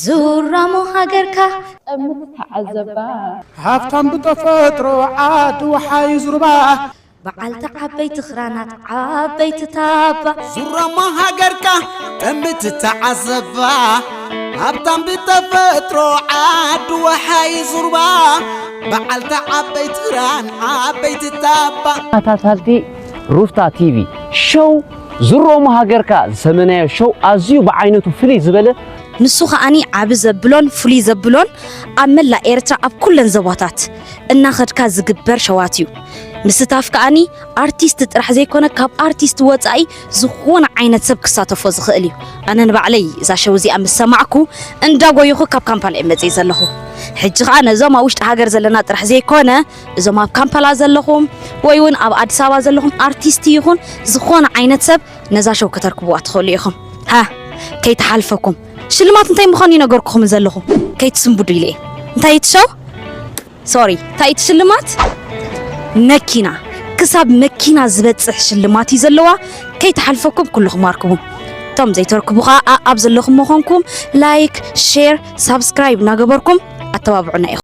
ዙራሞ ሃገርካ እምትተዓዘባ። ሃፍታም ብተፈጥሮ ዓዲ ወሓይ ዙርባ። በዓልቲ ዓበይቲ ክራናት ዓበይቲ ታባ። ዙራሞ ሃገርካ እምትተዓዘባ። ሃፍታም ብተፈጥሮ ዓዲ ወሓይ ዙርባ። በዓልቲ ዓበይቲ ክራን ዓበይቲ ታባ። ተኸታታልቲ ሩፍታ ቲቪ ሸው ዙሮሞ ሃገርካ ዝሰመናዮ ሸው ኣዝዩ ብዓይነቱ ፍልይ ዝበለ ንሱ ከኣኒ ዓቢ ዘብሎን ፍሉይ ዘብሎን ኣብ መላእ ኤርትራ ኣብ ኩለን ዞባታት እናኸድካ ዝግበር ሸዋት እዩ። ምስታፍ ከኣኒ ኣርቲስት ጥራሕ ዘይኮነ ካብ ኣርቲስት ወጻኢ ዝኾነ ዓይነት ሰብ ክሳተፎ ዝኽእል እዩ። ኣነ ንባዕለይ እዛ ሸው እዚኣ ምስ ሰማዕኩ እንዳጎየኹ ካብ ካምፓላ እየ መጽእ ዘለኹ። ሕጂ ኸኣ ነዞም ኣብ ውሽጢ ሃገር ዘለና ጥራሕ ዘይኮነ እዞም ኣብ ካምፓላ ዘለኹም ወይ እውን ኣብ ኣዲስ ኣበባ ዘለኹም ኣርቲስት ይኹን ዝኾነ ዓይነት ሰብ ነዛ ሸው ከተርክብዋ ትኽእሉ ኢኹም። ሃ ከይተሓልፈኩም። ሽልማት እንታይ ምዃኑ ይነገርኩኹም ዘለኹ ከይትስንብዱ ኢለ እየ። እንታይ እቲ ሸው ሶሪ እንታይ እቲ ሽልማት መኪና ክሳብ መኪና ዝበፅሕ ሽልማት እዩ ዘለዋ። ከይተሓልፈኩም ኩልኹም ኣርክቡ። እቶም ዘይተርክቡ ከዓ ኣብ ዘለኹም መኾንኩም ላይክ ሼር ሳብስክራይብ እናገበርኩም ኣተባብዑና ኢኹም።